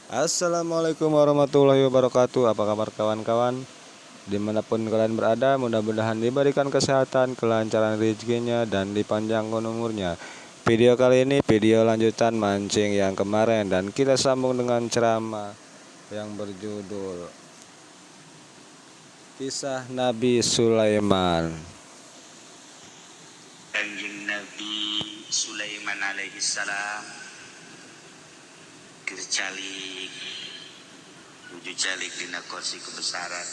Assalamualaikum warahmatullahi wabarakatuh. Apa kabar kawan-kawan? Dimanapun kalian berada, mudah-mudahan diberikan kesehatan, kelancaran rezekinya, dan dipanjangkan umurnya. Video kali ini video lanjutan mancing yang kemarin, dan kita sambung dengan ceramah yang berjudul Kisah Nabi Sulaiman. Kanjeng Nabi Sulaiman alaihi salam keur calik nuju calik dina kursi kebesaran,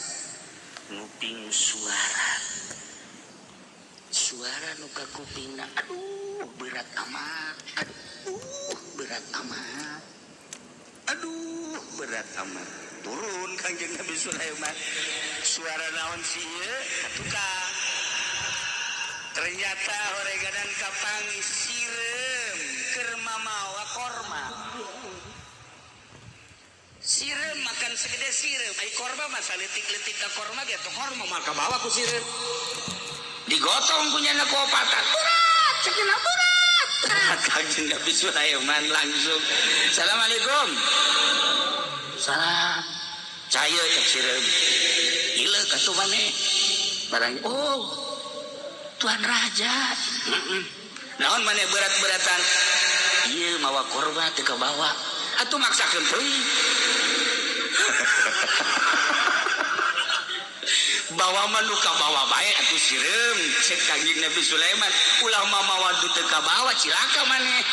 nguping suara suara nu kakupingna, aduh berat amat, aduh berat amat, aduh berat amat. Turun Kanjeng Nabi Sulaiman, suara naon sih ieu ka tukang? Ternyata horeganan kapanggih sireum keur mamawa korma. Sireum makan segede sireum, ai korma mah saleutik-leutik ka korma ge teh korma mah kabawa ku sireum. Digotong ku nyana ku opatan, berat cenah, berat. Kanjeng Nabi Sulaiman langsung, "Assalamualaikum." "Salam." "Caya," cek sireum. "Ileuk atuh maneh barang." "Oh, Tuan Raja. Naon maneh berat-beratan?" "Ieu mawa korma teu kabawa." "Atuh maksakeun teuing." "Bawa mah nu kabawa bae atuh sireum," cek Kanjeng Nabi Sulaiman. "Ulah mamawa nu teu kabawa, cilaka maneh."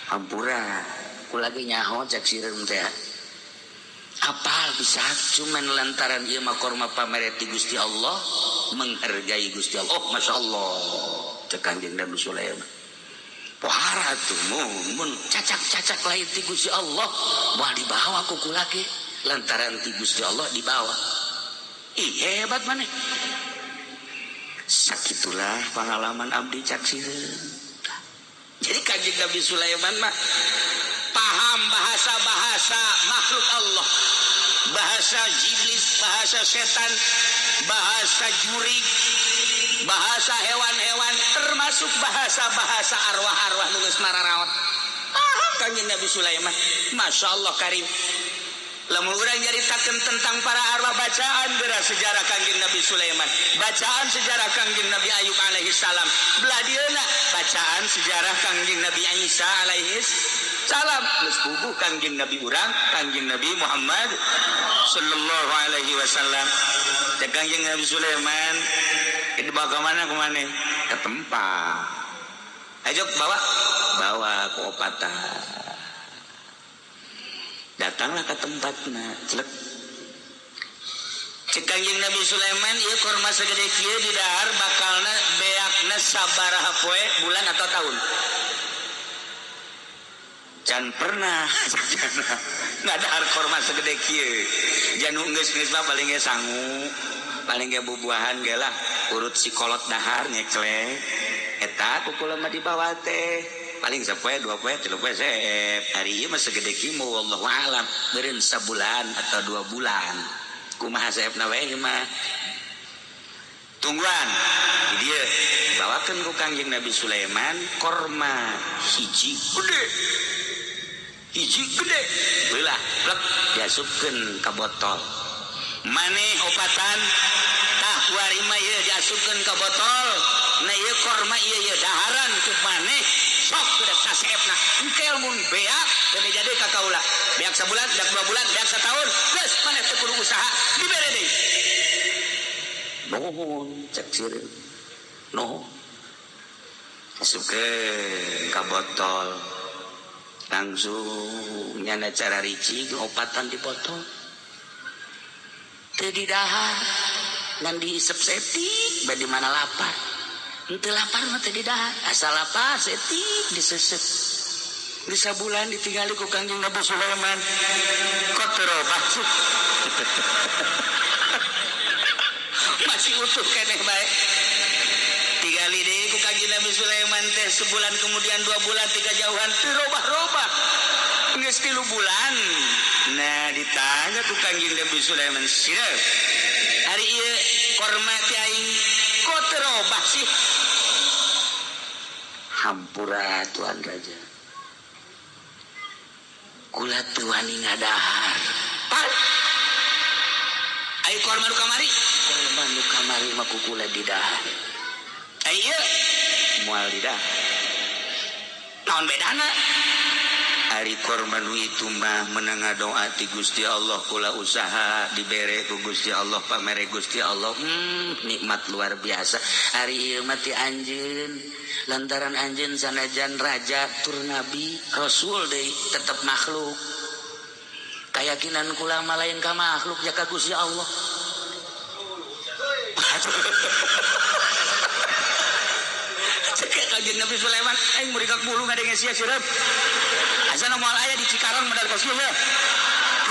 "Hampura, kula ge nyaho," cek sireum teh. Apal bisa cuman lantaran ieu mah korma pamere ti Gusti Allah, menghargai Gusti Allah. "Oh, Masya Allah," cek Kanjeng Nabi Sulaiman. "Pohara tuh mun cacak-cacak lain ti Gusti Allah moal dibawa ku kula ge, lantaran ti Gusti Allah dibawa. Ih, hebat maneh." "Sakitulah pengalaman abdi," cak sireum. Jadi Kanjeng Nabi Sulaiman mah paham bahasa-bahasa makhluk Allah, bahasa iblis, bahasa setan, bahasa jurig, bahasa hewan-hewan, termasuk bahasa-bahasa arwah-arwah nu geus mararaot. Paham Kanjeng Nabi Sulaiman. Masya Allah karim. Lamun urang nyaritakeun tentang para arwah, bacaan geura sejarah Kanjeng Nabi Sulaiman, bacaan sejarah Kanjeng Nabi Ayub alaihi salam, belah dieuna bacaan sejarah Kanjeng Nabi Isa alaihi salam. Geus puguh Kanjeng Nabi urang, Kanjeng Nabi Muhammad sallallahu alaihi wasallam. Cek Kanjeng Nabi Sulaiman, "Dibawa ke mana ke mana?" "Ke tempat." "Ayo bawa, bawa ke opatan." Datanglah ke tempatna, celek. Cek Kanjeng Nabi Sulaiman, "Ieu korma segede kieu di dahar bakalna beakna sabaraha poe, bulan atau tahun?" "Can pernah ngadahar korma segede kieu. Janu geus-geus mah paling ge sangu, paling ge bubuahan ge lah, urut si kolot dahar nyeklek. Eta ku kula mah dibawa teh paling sapoe, 2 poe, 3 poe seep. Hari ieu mah segede kieu, wallahu alam beureun sabulan atau 2 bulan. Kumaha seepna we ieu mah. Tungguan di dieu." Bawakeun ku Kangjeng Nabi Sulaiman korma hiji gede, hiji gede beulah plek, diasupkeun ka botol. "Maneh opatan tah kuari mah ieu diasupkeun ka botol. Nah, ieu korma ieu, ieu daharan ku maneh. Sok kudu saseepna. Engke mun beak teu jadi ka kaula. Beak sabulan, beak 2 bulan, beak setahun, geus maneh teu kudu usaha, dibere deui." "Nuhun," cek sireum. "Nuhun." Asupkeun ka botol, langsung nyana cara ricik opatan di botol, teu didahar, ngan diisep setik bae. Di mana lapar, henteu lapar mah teu didahar, asal lapar setik disesep. Di sabulan ditinggali ku Kangjeng Nabi Sulaiman, kok teu robah sih? Masih utuh keneh bae. Tigali deui ku Kangjeng Nabi Sulaiman teh sebulan kemudian, 2 bulan, 3 jauhan teu robah-robah. Geus 3 bulan. Nah, ditanya ku Kangjeng Nabi Sulaiman, "Sireum, hari ieu korma ti aing kok teu robah sih?" "Hampura, Tuan Raja." Kula teu wani ngadahar. Pan. Ayo korma nu kamari. Korma nu kamari mah ku kula didahar. Ayo ieu moal didahar. Naon bedana? Ari korma nu itu mah menang doa ti Gusti Allah kula usaha dibere ku Gusti Allah pamere Gusti Allah. Nikmat luar biasa. Ari ieu mah ti anjeun. Lantaran anjeun sanajan raja tur nabi rasul deui tetep makhluk. Kayakinan kula mah lain ka makhluk ya ka Gusti Allah. Cek kanjeng Nabi Sulaiman aing murid ka bulu ngadenge sia sireum. Asana moal aya di Cikarang modal kos ieu.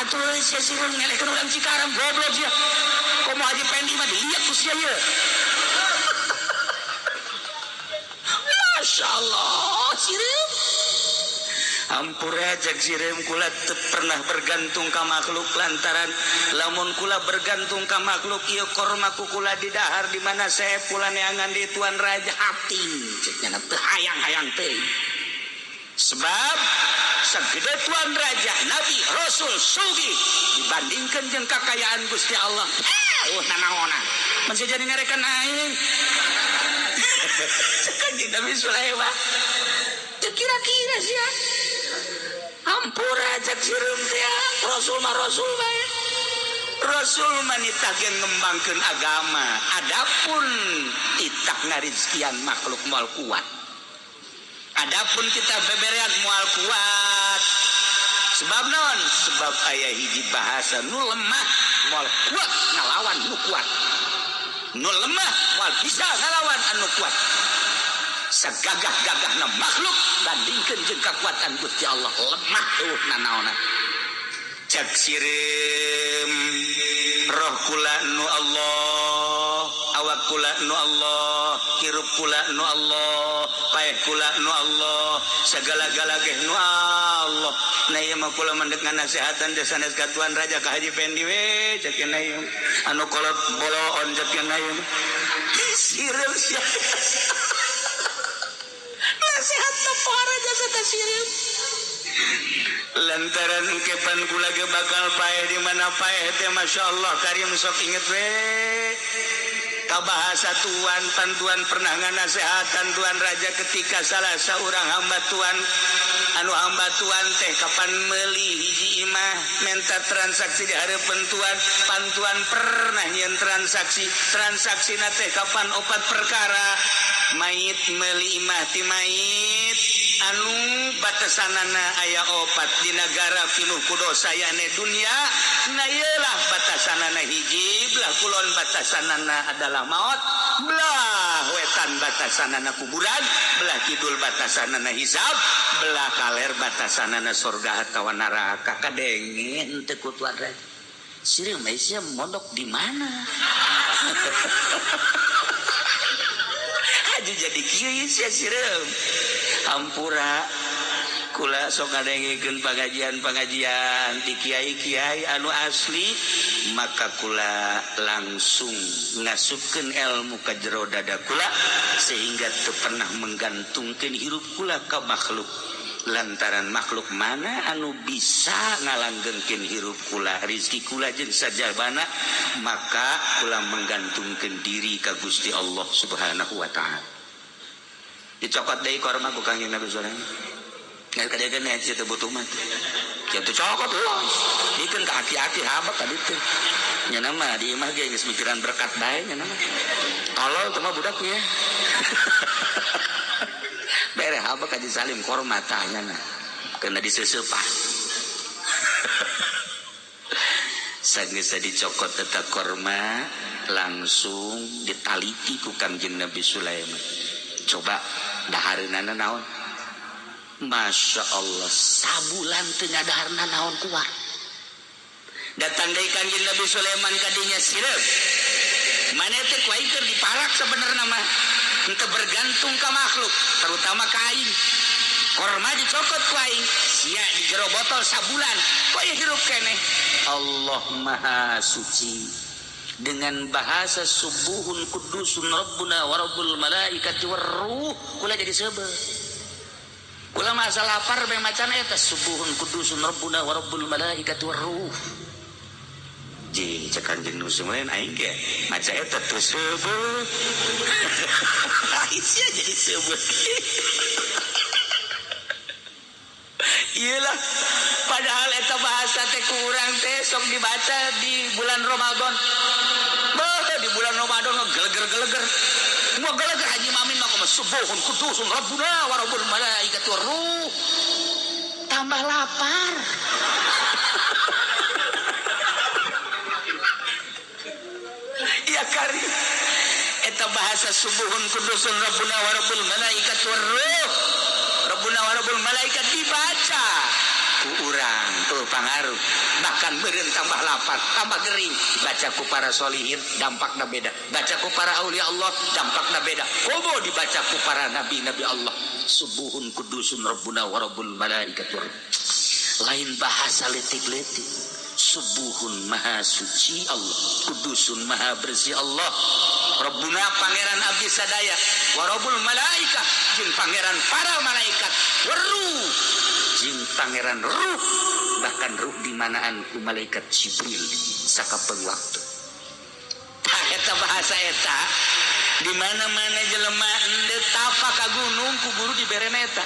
Atuh sia sireum ngelehkeun urang Cikarang goblok sia. Komo Haji Pendi mah dilihat ku sia ieu. Masya Allah sireum. Ampura cek sireum kula teu pernah bergantung ka makhluk lantaran lamun kula bergantung ka makhluk ieu korma ku kula didahar di mana saya pula neangan di tuan raja hati cek nya teu hayang-hayang teh. Sebab segede tuan raja nabi rasul sugih dibandingkan jeung kakayaan Gusti Allah. Nanaonan masih jadi ngarekan aing. Cek kanjeng Nabi Sulaiman teu kira-kira sia. Ampura cek sireum teh rasul mah rasul bae. Rasul mah nitah ge ngembangkeun agama, adapun titah ngarizkian makhluk moal kuat. Adapun kita beberean moal kuat. Sebab naon? Sebab aya hiji bahasa nu lemah moal kuat ngalawan nu kuat. Nu lemah moal bisa ngalawan anu kuat. Sagagah-gagahna makhluk bandingkeun jeung kakuatan Gusti Allah lemah eueuh nanaonan. Cek sireum roh kula nu Allah, awak kula nu Allah, hirup kula nu Allah, paeh kula nu Allah, segala-gala geh nu Allah. Nah ieu mah kula mendek ngasehatan teh sanes ka tuan raja ka Haji Pendi we cek na ieu. Anu kolot boloon cek na ieu. Sireum sia. Nasihat tepara jasa teh sireum. Lantaran kepan kula ge bakal paeh di mana paeh teh Masya Allah karim sok inget we ka bahasa tuan pantuan pernah nganasehatan tuan raja ketika salah seorang hamba tuan anu hamba tuan teh kapan meuli hiji imah menta transaksi di hareupeun tuan pantuan pernah nyieun transaksi transaksina teh kapan opat perkara mayit meuli imah ti mayit anu batasanana aya opat di negara pinuh ku dosa yane dunia na ieulah batasanana hiji belah kulon batasanana adalah maut belah wetan batasanana kuburan belah kidul batasanana hisab belah kaler batasanana surga atawa neraka kadenge henteu ku tuan raja sireum sia mondok di mana. Haji jadi kieu sia sireum. Hampura kula sok ngadengikeun pangajian-pangajian ti kiai-kiai anu asli maka kula langsung ngasupkeun ilmu ka jero dada kula sehingga teu pernah menggantungkeun hirup kula ka makhluk lantaran makhluk mana anu bisa ngalanggengkeun hirup kula rezeki kula jeung sajabana maka kula menggantungkeun diri ka Gusti Allah Subhanahu wa taala. Dicokot deui korma ku Kangjeng Nabi Sulaiman. Ngan kadegan nya teu butuh mah. Kitu cokot euy. Dikeun ka aki-aki habak ka ditu. Nya mah di imah ge geus mikiran berkat bae nya mah. Tolol teh mah budak nya. Bere habak Haji Salim korma tah nya na. Kena diseuseupan. Sageus dicokot eta korma langsung ditaliti ku Kangjeng Nabi Sulaiman. Coba dahareunana naon? Masya Allah sabulan teu ngadaharna naon kuat. Datang deui Kangjeng Nabi Sulaiman ka dinya sireum. Maneh teh ku aing keur diparak sabenerna mah. Henteu bergantung ka makhluk, terutama ka aing. Korma dicokot ku aing, sia di jero botol sabulan, ku aing hirup keneh. Allah Maha Suci. Dengan bahasa subuhun kudusun rabbuna wa rabbul malaikati warruh kula jadi seubeuh. Kula mah asa lapar bae macan eta subuhun kudusun rabbuna wa rabbul malaikati warruh. Ji cek Kanjeng Nusumen aing ge maca eta teu seubeuh. Sia jadi seubeuh. Iyalah padahal eta bahasa teh ku urang teh sok dibaca di bulan Ramadan. Beuh di bulan Ramadan ngegeleger-geleger. Ngegeleger Haji Mamin mah kumaha subuhun kudusun rabbuna wa rabbul malaikati warruh. Tambah lapar. Ya kari eta bahasa subuhun kudusun rabbuna wa rabbul malaikati warruh. Rabbuna wa rabbul malaikat dibaca ku urang tuh pangaruh bahkan meureun tambah lapar tambah gering dibaca ku para solihin dampakna beda, baca ku para aulia Allah dampakna beda, komo dibaca ku para nabi-nabi Allah subuhun kudusun rabbuna wa rabbul malaikat warruh. Lain bahasa letik-letik. Subuhun maha suci Allah, kudusun maha bersih Allah, Rabbuna pangeran abdi sadaya, wa rabbul malaikah jeung pangeran para malaikat, waruh jeung pangeran ruh, bahkan ruh dimanaan ku malaikat Jibril sakapeung waktu. Tah eta bahasa eta di mana-mana jelema endeu tapa ka gunung ku guru diberena eta.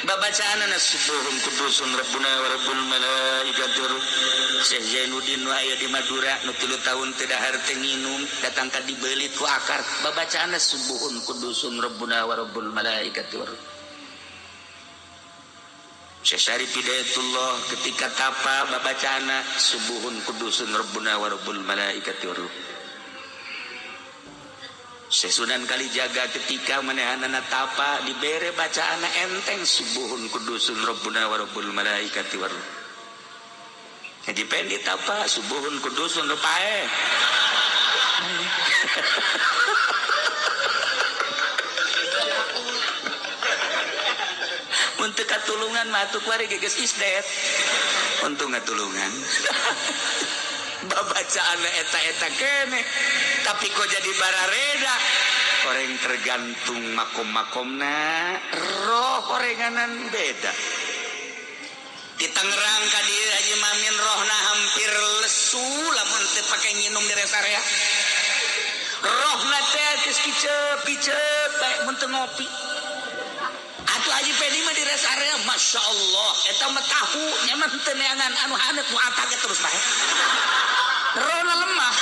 Babacaanana subuhun kudusun rabbuna wa rabbul malaikati. Syekh Zainuddin nu aya di Madura nu 3 tahun teu dahar teu nginum datang ka dibeulit ku akar babacaanna subuhun kudusun rabbuna wa rabbul malaikati. Syekh Syarif Hidayatullah ketika tapa babacaanna subuhun kudusun rabbuna wa rabbul malaikati. Syekh Sunan Kalijaga ketika manehanana tapa dibere bacaanna enteng subuhun kudusun rabbuna wa rabbul malaikati warruh. Jadi pendi tapa subuhun kudusun rupae. Mun teu katulungan mah atuh kuari geus isdet. Untung ngatulungan. Babacaanna eta-eta keneh. Tapi kok jadi barareda orang tergantung makom-makomna roh orenganan beda. Di Tangerang ka dieu Haji Mamin rohna hampir lesu lamun teu pake nginum di rest area. Rohna teh geus kicep-kicep bae mun teu ngopi. Atuh Haji Pedi mah di rest area Masya Allah eta mah tahu nya mah teu neangan anu haneut nu atake terus bae. Rohna lemah.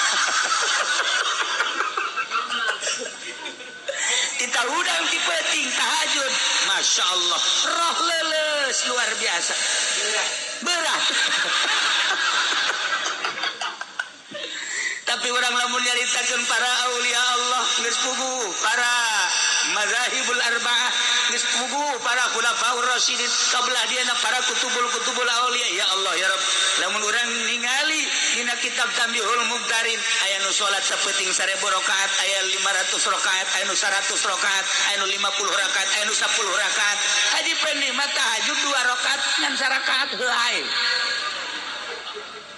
Kita udang di peting tahajud, Masya Allah, roh leles luar biasa, berat. Tapi orang lamun nyaritakeun para aulia Allah geus puguh, para mazahibul arba'ah geus puguh, para khulafaur rasyidin kabelah dieuna para kutubul-kutubul aulia. Ya Allah ya Rabb, lamun urang ningali dina kitab Tambihul Mubtarin aya nu salat sapeuting 1000 rakaat, aya 500 rakaat, aya nu 100 rakaat, aya nu 50 rakaat, aya nu 10 rakaat. Haji Pendi mah tahajud 2 rakaat ngan sarakaat heulai.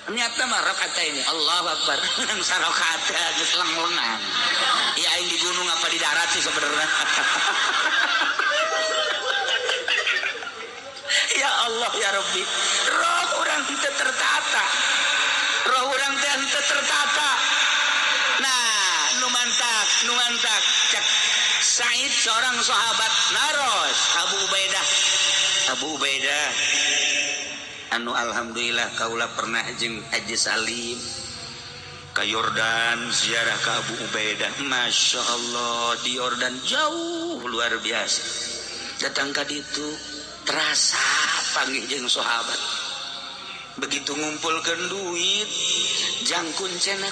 Niatna mah rakaat ini Allahu Akbar ngan sarakaat geus leng-lengan. Ya aing di gunung apa di darat sih sebenarnya. Ya Allah ya Rabbi, roh urang teu tertata. Roh urang teh henteu tertata. Nah, nu mantak cek Said seorang sahabat naros Abu Ubaidah. Abu Ubaidah anu alhamdulillah kaula pernah jeung Haji Salim ka Yordan ziarah ka Abu Ubaidah. Masya Allah di Yordan jauh luar biasa. Datang ka ditu terasa panggih jeung sahabat. Begitu ngumpulkeun duit jang kuncena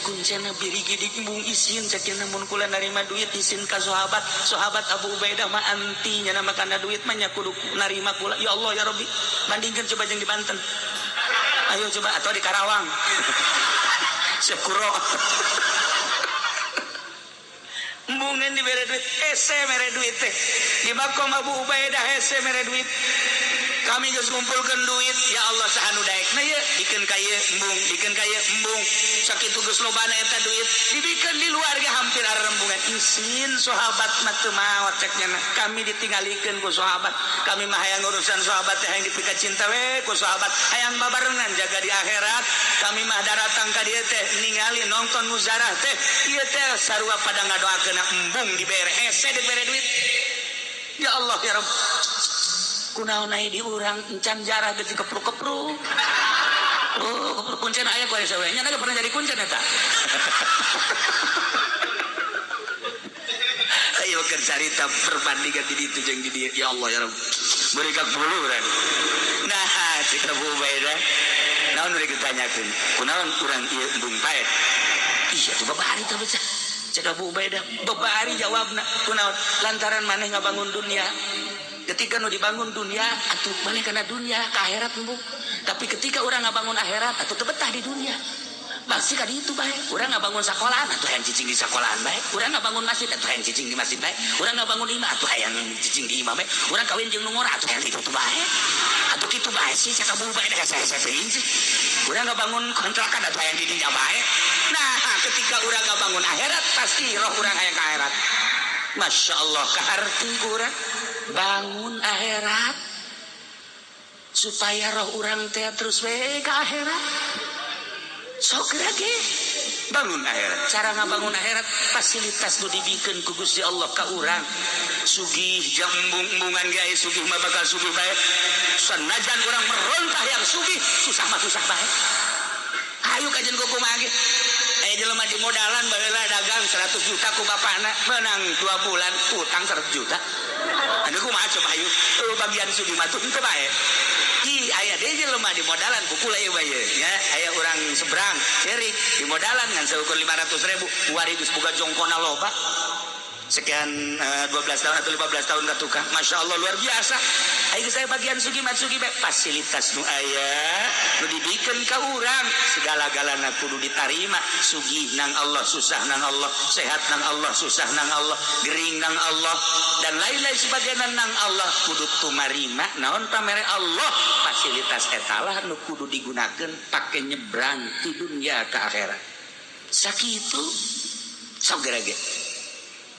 biri gidik embung isin cekina mun kula narima duit isin ka sahabat. Sahabat Abu Ubaidah mah anti nya makana duit mah nya kudu narima kula. Ya Allah ya Rabbi, bandingkeun coba jeung di Banten. Ayo coba atau di Karawang. Sekuro. Embungeun dibere duit, hese mere duit teh. Di makom Abu Ubaidah hese mere duit. Kami geus ngumpulkeun duit, ya Allah saha nu daekna ye dikeun ka ieu embung, bikeun ka ieu embung. Sakitu geus lobana eta duit, dibikeun di luar ge hampir arembungan. Isin sahabat mah teu maot cek nya. Kami ditinggalikeun ku sahabat. Kami mah hayang urusan sahabat teh hayang dipika cinta we ku sahabat, hayang babarengan jaga di akhirat. Kami mah daratang ka dieu teh ningali nonton muzarah teh, ieu teh sarua pada ngadoakeun embung dibere hese dibere duit. Ya Allah ya Rabb. Kunaon aya di urang encan jarah geus kepruk-kepruk. Oh, kepruk kuncen aya ku aya sawe. Nya pernah jadi kuncen eta. Ayo keur carita perbandingan di ditu jeung di dieu. Ya Allah ya Rabb. Beureukak bulu urang. Nah, cek Abu Ubaidah. Naon rek ditanyakeun? Kunaon urang ieu embung paeh? Iya tuh babari teh beucah. Cek Abu Ubaidah, babari jawabna. Kunaon? Lantaran maneh ngabangun dunia. Ketika nu dibangun dunia, atuh maneh kana dunia, ka akhirat embung. Tapi ketika urang ngabangun akhirat, atuh teu betah di dunia. Pasti ka ditu bae. Urang ngabangun sakolahan, atuh hayang cicing di sakolahan bae. Urang ngabangun masjid, atuh hayang cicing di masjid bae. Urang ngabangun imah, atuh hayang cicing di imah bae. Urang kawin jeung nu ngora, atuh hayang kitu bae. Atuh kitu bae sih cek Abu Ubaidah hese-hese teuing sih. Urang ngabangun kontrakan atuh hayang di dinya bae. Nah, ketika urang ngabangun akhirat, pasti roh urang hayang ka akhirat. Masya Allah, kaharti urang bangun akhirat supaya roh urang teh terus we ka akhirat. Sok lagi bangun akhirat. Cara ngabangun akhirat fasilitas nu dibikeun ku Gusti Allah ka urang. Sugih jang embung-embungan ge aya sugih mah bakal sugih bae. Sanajan urang merontah yang sugih, susah mah susah bae. Ayo kajian ku kumaha ge. Aya jelema di modalan baheula dagang 100 juta ku bapakna, menang 2 bulan utang 100 juta. Anu kumaha coba ayo bagian sugih mah teu bae. Ih, aya deui jelema di modalan pukul ieu bae nya, aya urang seberang cerik di modalan ngan seukur 500.000, wari geus boga jongkona loba. Sekian 12 tahun atau 15 tahun ka tukang. Masya Allah luar biasa. Ayo saya bagian sugi mat sugi bae fasilitas nu aya nu dibikeun ka urang segala-galana kudu ditarima. Sugih nang Allah, susah nang Allah, sehat nang Allah, susah nang Allah, gering nang Allah, dan lain-lain sebagainya nang Allah kudu tumarima. Naon pamere Allah fasilitas etalah nu kudu digunakeun pake nyebrang ti dunia ka akhirat. Sakitu sok gerege.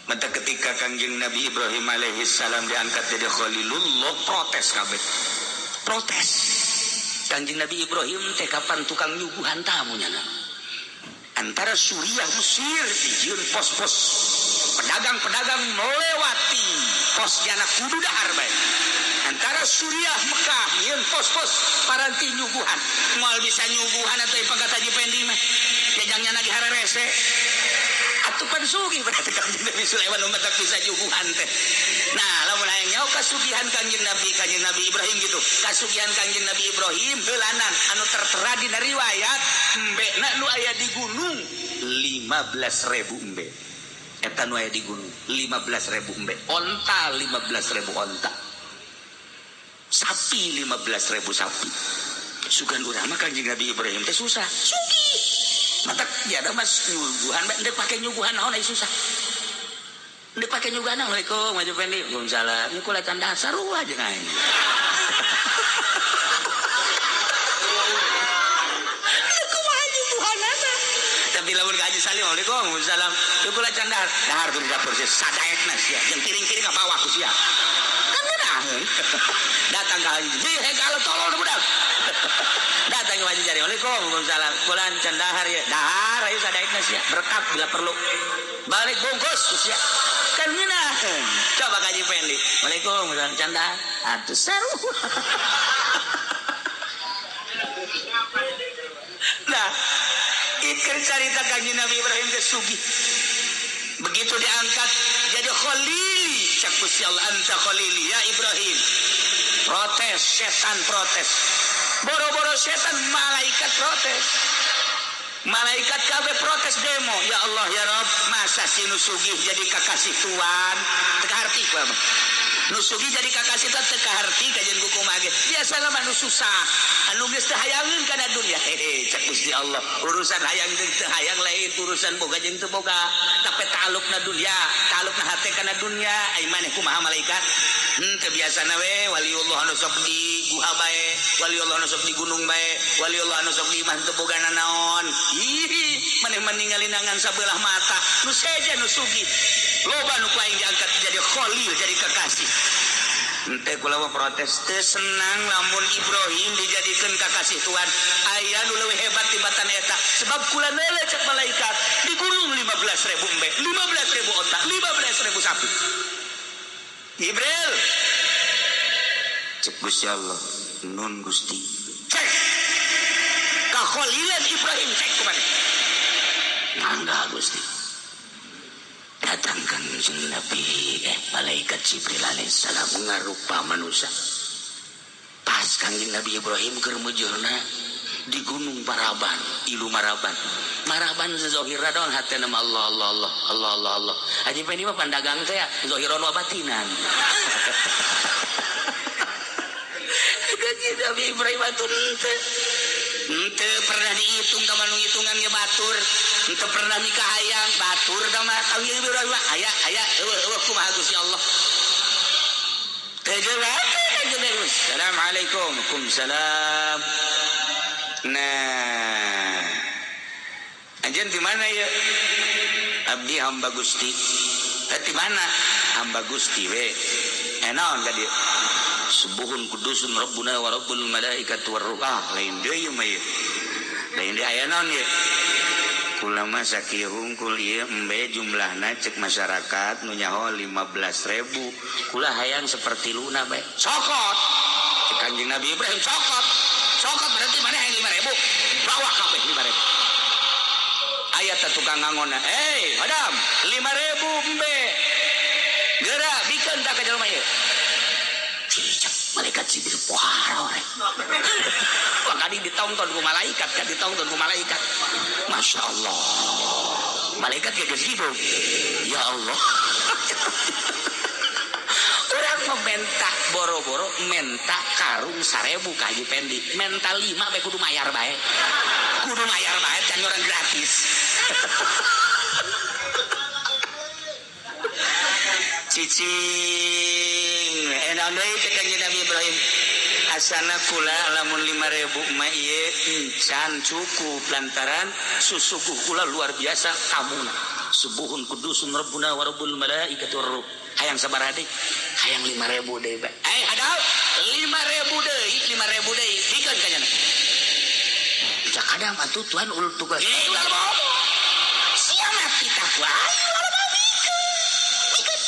Maka ketika Kangjeng Nabi Ibrahim alaihi salam diangkat jadi Khalilullah, protes kabeh. Protes. Kangjeng Nabi Ibrahim teh kapan tukang nyuguhan tamu nya. Antara Suriah Mesir dijieun pos-pos pedagang-pedagang melewati pos jana kudu dahar bae. Antara Suriah Mekah nyieun pos-pos paranti nyuguhan. Moal bisa nyuguhan atuh pangkat Haji Pendi mah. Jajangnya lagi hararese. Atuh pan sugih berarti Kangjeng Nabi Sulaiman umat tak bisa nyuguhan teh. Nah, lamun hayang nyaho kasugihan Kangjeng Nabi Ibrahim gitu. Kasugihan Kangjeng Nabi Ibrahim heulanan anu tertera dina riwayat embena nu aya di gunung 15.000 embe. Eta nu aya di gunung 15.000 embe. Onta 15.000 onta. Sapi 15.000 sapi. Sugan urang mah Kangjeng Nabi Ibrahim teh susah. Sugih. Mata tiada mas nyuguhan, ndek pakai nyuguhan naon ai susah. Ndek pakai nyuguhan Assalamualaikum Haji Pendi. Waalaikumsalam. Ieu kula can dasar sarua jeung aing. Kumaha nyuguhanana? Tapi lamun ka Haji Salim Waalaikumsalam. Ieu kula can dahar. Dahar tuh di dapur sia sadaekna sia. Jeung piring-piring ka bawah ku sia. Kan ngeunaheun. Datang ka Haji. Hei kalau tolol budak. Datang ke Haji Jari. Waalaikumsalam. Kula can dahar ya. Dahar ayo sadaekna sia. Berkat bila perlu. Balik bungkus sia. Kan ngeunaheun. Coba ka Haji Pendi. Waalaikumsalam can dahar. Atuh seru. Nah, iker carita Kangjeng Nabi Ibrahim teh sugih. Begitu diangkat jadi khalili, cak Gusti Allah anta khalili ya Ibrahim. Protes, setan protes. Boro-boro setan, malaikat protes. Malaikat kabeh protes demo. Ya Allah ya Rabb, masa si nu sugih jadi kakasih tuan? Teu kaharti ku abah. Nu sugih jadi kakasih tuan teu kaharti kajian ku kumaha ge. Biasana mah nu susah, anu geus teu hayangeun kana dunya. Hehe, cak Gusti Allah, urusan hayang jeung teu hayang lain, urusan boga jeung teu boga. Tapi ta'alluqna dunya, ta'alluqna hate kana dunya. Ai maneh kumaha malaikat? Teu biasana we waliullah anu sok di guha bae, wali Allah nu sok di gunung bae, wali Allah nu sok di imah teu boga nanaon. Ih, maneh mah ningali ngan sabelah mata, nu sejen nu sugih. Loba nu ku aing diangkat jadi khalil, jadi kekasih. Ente kula mah protes teu senang lamun Ibrahim dijadikeun kakasih Tuhan. Aya nu leuwih hebat tibatan eta. Sebab kula neuleuh cek malaikat di gunung 15.000 embe, 15.000 onta, 15.000 sapi. Jibril cek Gusti Allah, nun Gusti. Cek kakhalilan Ibrahim cek kumaha. Mangga Gusti. Datangkan jeung Nabi malaikat Jibril alaihissalam ngarupa manusia. Pas Kangjeng Nabi Ibrahim keur mujurna di Gunung Maraban, ilu Maraban. Maraban sezohirna doang hatena mah Allah Allah Allah Allah Allah Allah. Haji Pendi mah pandagang teh ya, zohiron wa batinan. Kangjeng Nabi Ibrahim atuh henteu. Henteu pernah dihitung ka manu hitungan ge batur. Henteu pernah nikah hayang batur ka mah kawin Ibrahim aya aya eueuh eueuh kumaha Gusti Allah. Teu jelas kanjeng Nabi. Assalamualaikum. Waalaikumsalam. Nah, anjeun di mana ya? Abdi hamba Gusti. Di mana? Hamba Gusti we. Naon ka dieu? Subuhun kudusun rabbuna wa rabbul malaikati war ruh. Ah, lain deui mah ieu. Lain deui aya naon ieu? Kula mah sakieu hungkul ieu embe jumlahna cek masyarakat nu nyaho 15.000. Kula hayang seperti luna bae. Cokot. Cek Kanjeng Nabi Ibrahim cokot. Cokot berarti mana hayang 5.000. Bawa kabeh 5.000. Aya teh tukang ngangonna. Eh, Adam, 5.000 embe. Geura bikeun tah ka jelema ieu. Cicak malaikat Jibril pohara ore. Wah kadi ditonton ku malaikat, kan ditonton ku malaikat. Masya Allah. Malaikat ge geus gitu. Ya Allah. Urang menta boro-boro menta karung 1.000 ka Haji Pendi. Menta 5 bae kudu mayar bae. Kudu mayar bae can orang gratis. Cicing enak deui cek Kanjeng Nabi Ibrahim. Asana kula lamun 5.000 mah ieu encan cukup lantaran susuguh kula luar biasa kamuna. Subuhun kudusun rabbuna wa rabbul malaikati war ruh. Hayang sabaraha deui? Hayang 5.000 deui bae. Eh hadap 5.000 deui, 5.000 deui bikeun ka nyana. Cak kadang atuh Tuhan ul tugas. Eh ulah bobo. Sia mati takwa. Ulah bobo bikeun. Bikeun.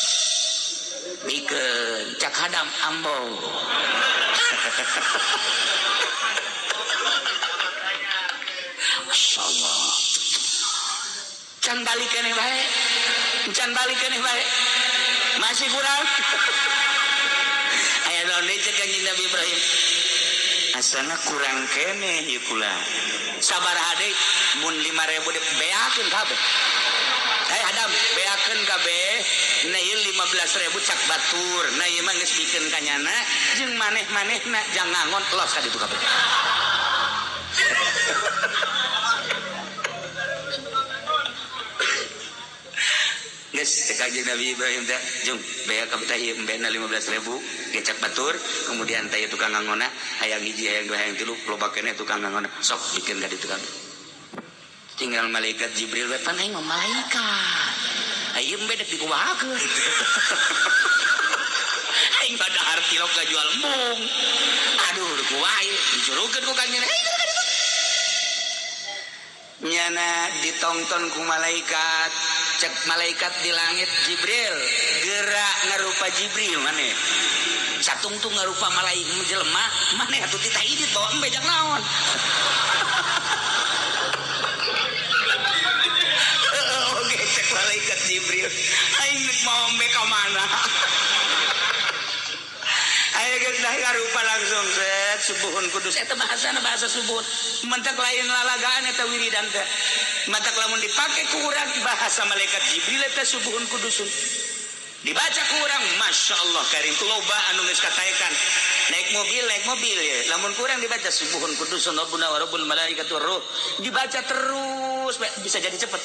Bikeun cak hadam ambo. Masya Allah. Can balik keneh bae. Can balik keneh bae. Masih kurang. Aya naon deui cek Kanjeng Nabi Ibrahim. Asana kurang keneh ieu kula. Sabaraha deui mun 5.000 deui beakeun kabeh. Hai Adam, beakeun kabeh. Nah ieu 15.000 cak batur. Nah ieu mah geus bikeun ka nyana jeung maneh-manehna jang ngangon los ka ditu kabeh. Geus cek Kanjeng Nabi Ibrahim teh, jung bea kabeh teh ieu embena 15.000 ge cak batur, kemudian teh tukang ngangonna hayang hiji hayang dua hayang tilu loba keneh tukang ngangonna sok bikeun ka ditu kabeh. Tinggal malaikat Jibril we pan aing mah malaikat. Aing embe dek dikumahakeun. Aing padahar tilok ngajual embung. Aduh kumaha ieu dicurukeun ku Kanjeng Nabi. Nyana ditongton ku malaikat, cek malaikat di langit Jibril, gerak ngarupa Jibril maneh. Satungtung ngarupa malaikat jelema, maneh atuh titah idit bawa embe jak naon. Oke, cek malaikat Jibril, aing geus mau embe ka mana? Ayo geus dah ngarupa langsung set subuhun kudus eta bahasana bahasa subuhun. Mentak lain lalagaan eta wiridan teh. Matak lamun dipake ku urang bahasa malaikat Jibril eta subuhun kudusun. Dibaca ku urang Masya Allah karim loba anu geus kataekan. Naik mobil ya. Lamun kurang dibaca subuhun kudusun rabbuna wa rabbul malaikati war ruh. Dibaca terus bisa jadi cepet.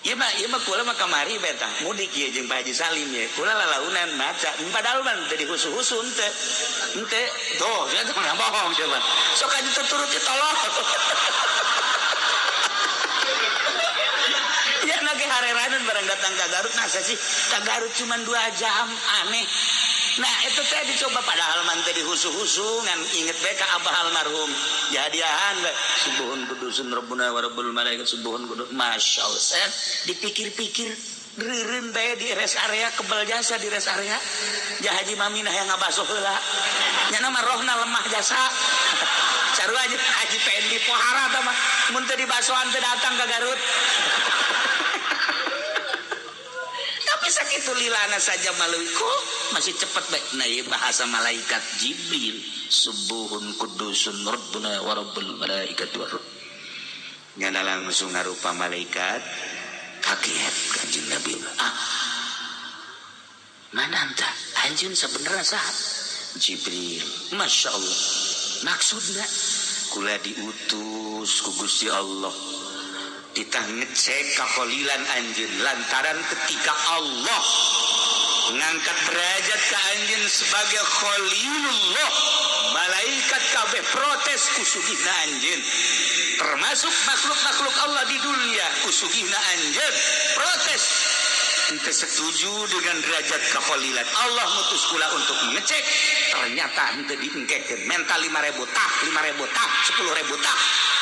Ieu mah kula mah kamari beta mudik ieu jeung Pak Haji Salim ye. Kula lalaunan maca padahal mah teu dihusu-husu henteu. Henteu tuh sia teh bohong coba. Sok aja tuturut tolong. Ya nage hareranan barang datang ka Garut nah sih ka Garut cuma 2 jam aneh. Nah itu teh dicoba padahal mah teu dihusu-husu ngan inget bae ka abah almarhum. Jadiahan bae subuhun kudusun rabbuna wa rabbul malaikat subuhun kudus masyaallah. Saya dipikir-pikir reureun bae di rest area kebel jasa di rest area. Ja Haji Maminah yang ngabaso heula. Nya mah rohna lemah jasa. Sarua aja Haji Pendi pohara tah mah mun teu dibasoan teu datang ka Garut. Tapi sakitu lilana saja maluiku masih cepat baik. Nah ieu bahasa malaikat Jibril subuhun kudusun rabbuna wa rabbul malaikati war ruh. Nyana langsung ngarupa malaikat kaget Kanjeng Nabi. Ah. Mana anta? Anjeun sabenerna saha? Jibril. Masya Allah. Maksudna kula diutus ku Gusti Allah. Ditah ngecek kakholilan anjeun lantaran ketika Allah ngangkat derajat ka anjeun sebagai khalilullah, malaikat kabeh protes kusugihna anjeun, termasuk makhluk-makhluk Allah di dunia kusugihna anjeun protes henteu setuju dengan derajat kekholilan. Allah mutus kula untuk mengecek, ternyata henteu diengkekeun mental 5.000 tah 5.000 tah 10.000 tah.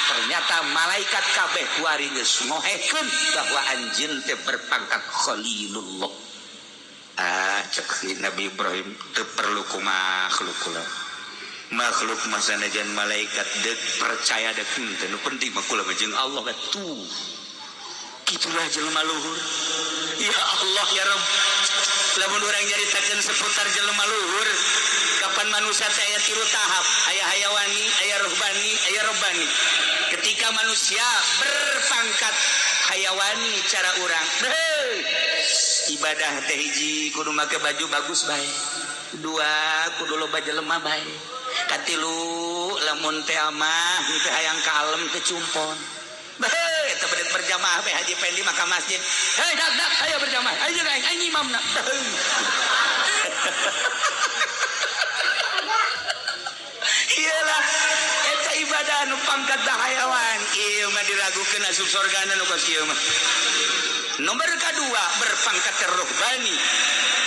Ternyata malaikat kabeh kuari geus ngohekeun bahwa anjeun teh berpangkat khalilullah. Ah cek Nabi Ibrahim teu perlu ku makhluk kula. Makhluk mah sanajan malaikat deuk percaya deuk henteu, nu penting mah kula mah jeung Allah atuh. Kitulah jelema luhur. Ya Allah ya Rabb. Lamun urang nyaritakeun seputar jelema luhur, kapan manusia teh aya tilu tahap, aya hayawani, aya ruhbani, aya robbani. Ketika manusia berpangkat hayawani cara urang, ibadah teh hiji kudu make baju bagus bae. Dua kudu loba jelema bae. Katilu lamun teh mah teh hayang kalem teh cumpon. Bae eta bade berjamaah bae Haji Pendi maka masjid. Hei dak dak ayo berjamaah. Ayo aing aing imamna. Iyalah eta ibadah anu pangkat hayawan. Ieu mah diragukeun asup sorgana nu kos ieu mah. Nomor kedua berpangkat ruhbani.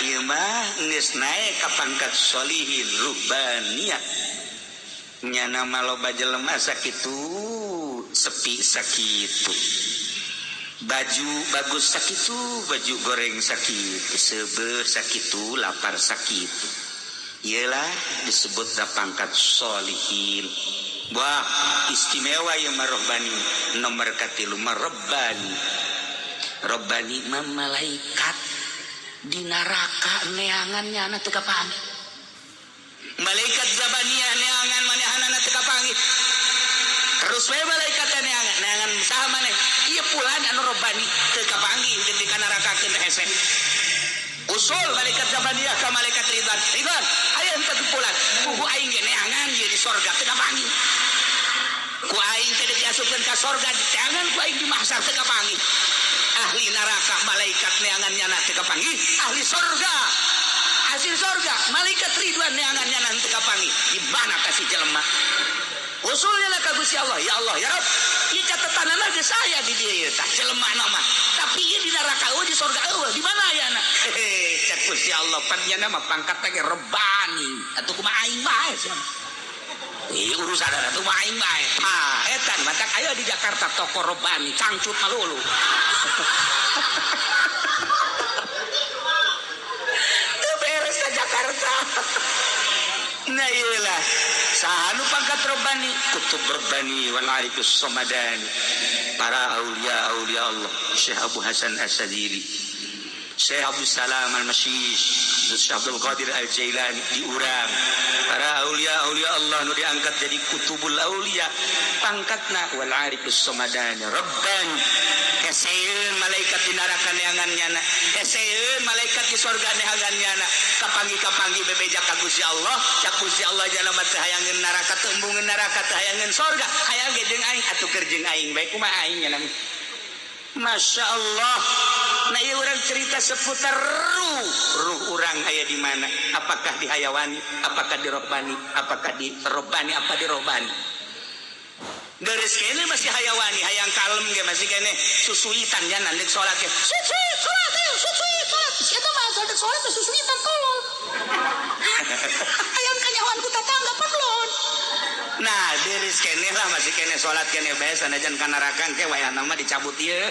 Ieu mah geus naek ka pangkat sholihin ruhbaniyah. Nyana mah loba jelema sakitu sepi sakitu. Baju bagus sakitu, baju goreng sakitu, seubeuh sakitu, lapar sakitu. Iyalah disebut da pangkat sholihin. Wah, istimewa ieu mah rohbani. Nomor katilu mah robbani. Robbani mah malaikat di neraka neangan nyana teu kapanggih. Malaikat zabaniyah neangan manehanana teu kapanggih. Terus we malaikat neangan neangan saha maneh? Ieu pulan anu robbani teu kapanggih jeung di kanarakakeun hese. Usul malaikat zabaniyah ka malaikat Ridwan. Ridwan, aya henteu pulan. Puhu aing ge neangan ieu di sorga teu kapanggih. Ku aing teh diasupkeun ka sorga diteangan ku aing di mahsyar teu kapanggih. Ahli neraka malaikat neangan nyana teu kapanggih, ahli sorga hasil sorga malaikat Ridwan neangan nyana teu kapanggih. Di mana kasih jelema? Usulnya lah ka Gusti Allah, ya Allah ya Rabb, ieu catatanana geus aya di dieu tah jelema mah. Tapi ieu di neraka eueuh di sorga eueuh, di mana ayana? Hehe, cek Gusti Allah pan nyana mah pangkatna ge rebani. Atuh kumaha aing bae sia. Ih urusan atuh mah aing bae. Ah, eta matak aya di Jakarta toko robani cangcut malulu. Teu beres ka Jakarta. Nah iyalah saha nu pangkat robbani kutub robbani wal arifus somadani para aulia aulia Allah Syekh Abu Hasan As-Sadili, Syekh Abdul Salam Al-Masyish, Syekh Abdul Qadir Al-Jailani diurang para aulia aulia Allah nu diangkat jadi kutubul aulia pangkatna wal arifus somadani robbani. Heseun malaikat di neraka neangan nyana, heseun malaikat di sorga neangan nyana. Kapanggih-kapanggih bebeja ka Gusti Allah, cak Gusti Allah jalma teu hayangeun neraka teu embungeun neraka teu hayangeun sorga, hayang ge jeung aing atuh keur jeung aing bae kumaha aing nya nami. Masya Allah. Nah ieu urang cerita seputar ruh. Ruh urang aya di mana? Apakah di hayawani? Apakah di rohbani? Apakah di robbani? Apa di rohbani? Deres kene masih hayawani, hayang kalem ge masih kene susuitan nya nanti salat ge. Susuit salat, susuit salat. Siapa mah salat salat susuitan tolong. Hayang kanyahoan ku tatangga paklon. Nah, deres kene lah masih kene salat kene bae sanajan ka neraka ke wayahna mah dicabut ieu.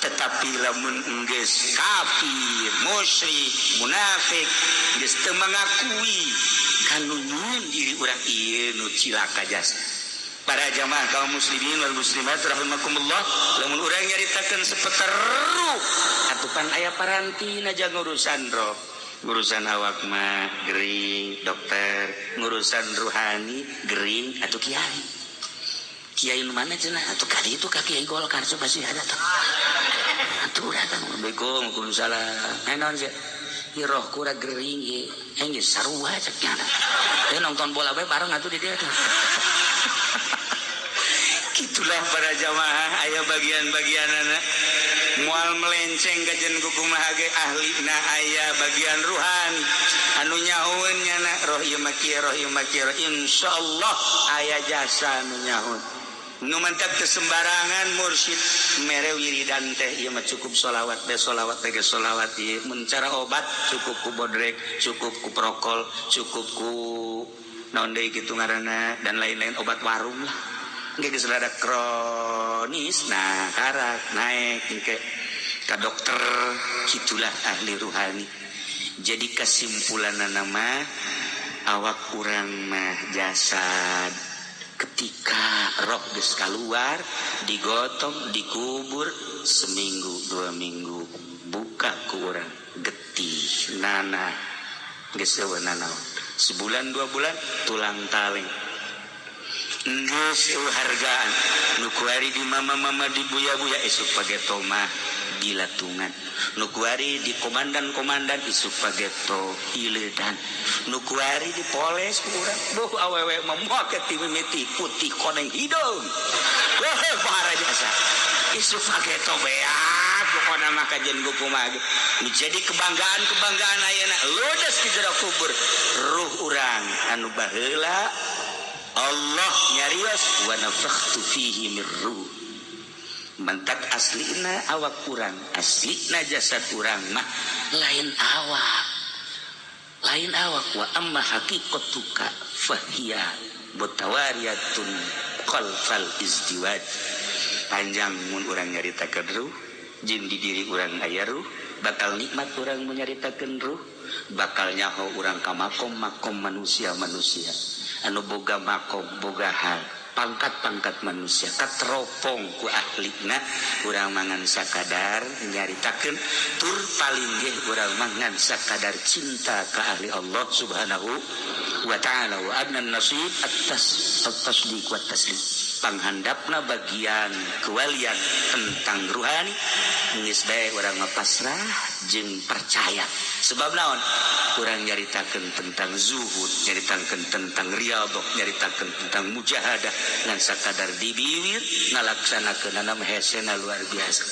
Tetapi lamun enggeus kafir, musyrik, munafik geus teu mengakui kanu nyieun diri urang ieu nu cilaka jasa. Para jamaah kaum muslimin wal muslimat rahimakumullah, lamun urang nyaritakeun seputar ruh atupan aya parantina jang urusan roh. Urusan awak mah gering dokter, ngurusan ruhani gering atuh kiai. Kiai nu mana cenah atuh kali itu ka kiai Golkar coba sih ada tuh. Atuh datang Assalamualaikum waalaikumsalam. Eh naon sih? Ieu roh kura gering ieu. Eh geus sarua cek nya. Eh nonton bola bae bareng atuh di dieu tuh. Itulah para jamaah aya bagian-bagianana. Moal melenceng kajen kumaha ge ahlina aya bagian ruhani anu nyahoeun nyana roh ieu mah kieu roh ieu mah kieu insyaallah aya jasa anu nyahoeun. Nu mantak teu sembarangan mursyid mere wiridan teh ieu mah cukup sholawat teh sholawat teh sholawat ieu mun cara obat cukup ku bodrek cukup ku prokol cukup ku naon deui kitu ngaranna dan lain-lain obat warung lah. Engke geus rada kronis nah karak naek engke ka dokter kitulah ahli ruhani. Jadi kesimpulanna mah awak urang mah jasad ketika roh geus kaluar digotong dikubur seminggu 2 minggu buka ku urang getih nana geus eueuh nanaon sebulan 2 bulan tulang taling geus eueuh hargaan nu kuari di mama-mama di buya-buya isuk pageto mah dilatungan nu kuari di komandan-komandan isuk pageto iledan nu kuari di poles ku urang duh awewe mah moal ti mimiti putih koneng hidung weh para jasa isuk pageto beak pokona mah kajen kumaha ge nu jadi kebanggaan-kebanggaan ayeuna ludes di jero kubur ruh urang anu baheula Allah nyarios wa nafakhtu fihi min ruh. Mentak aslina awak urang, aslina jasad urang mah lain awak. Lain awak wa amma haqiqatuka fahiya mutawariyatun khalfal izdiwaj. Panjang mun urang nyaritakeun ruh, jin di diri urang aya ruh, bakal nikmat urang menyaritakeun ruh, bakal nyaho urang ka makom-makom manusia-manusia. Anu boga makom boga hal pangkat-pangkat manusia katropong ku ahlina urang mangan sakadar nyaritakeun tur paling ge urang mangan sakadar cinta ka ahli Allah Subhanahu wa ta'ala wa adnan nasib atas at-tasdiq wa taslim panghandapna bagian kewalian tentang ruhani geus bae urang mah pasrah jeung percaya sebab naon urang nyaritakeun tentang zuhud nyaritakeun tentang riyadhah nyaritakeun tentang mujahadah ngan sakadar di bibir ngalaksanakeunana mah hesena luar biasa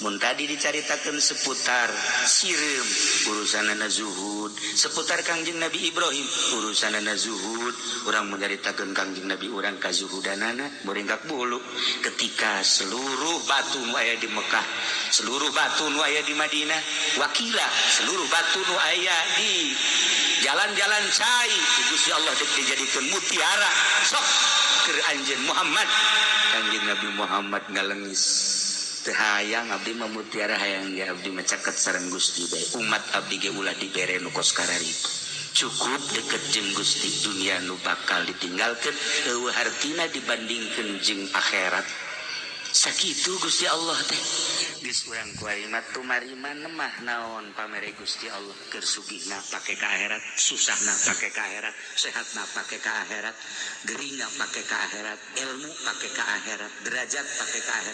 mun tadi dicaritakeun seputar sireum urusanana zuhud seputar Kangjeng Nabi Ibrahim urusanana zuhud urang menyaritakeun Kangjeng Nabi urang kazuhudanana boringkak bulu ketika seluruh batu nu aya di Mekah seluruh batu nu aya di Madinah wakila seluruh batu nu aya di jalan-jalan cai Gusti Allah dijadikeun mutiara sok keur anjeun Muhammad Kangjeng Nabi Muhammad ngalengis teu hayang abdi mah mutiara hayang ge abdi mah caket sareng Gusti bae umat abdi ge ulah dibere nu kos kararitu cukup deket jeung Gusti dunia nu bakal ditinggalkeun eueuh hartina dibandingkeun jeung akhirat sakitu Gusti Allah teh geus urang kuari mah tumarima mah naon pamere Gusti Allah keur sugihna pake ka akhirat susahna pake ka akhirat sehatna pake ka akhirat geringna pake ka akhirat ilmu pake ka akhirat derajat pake ka akhirat.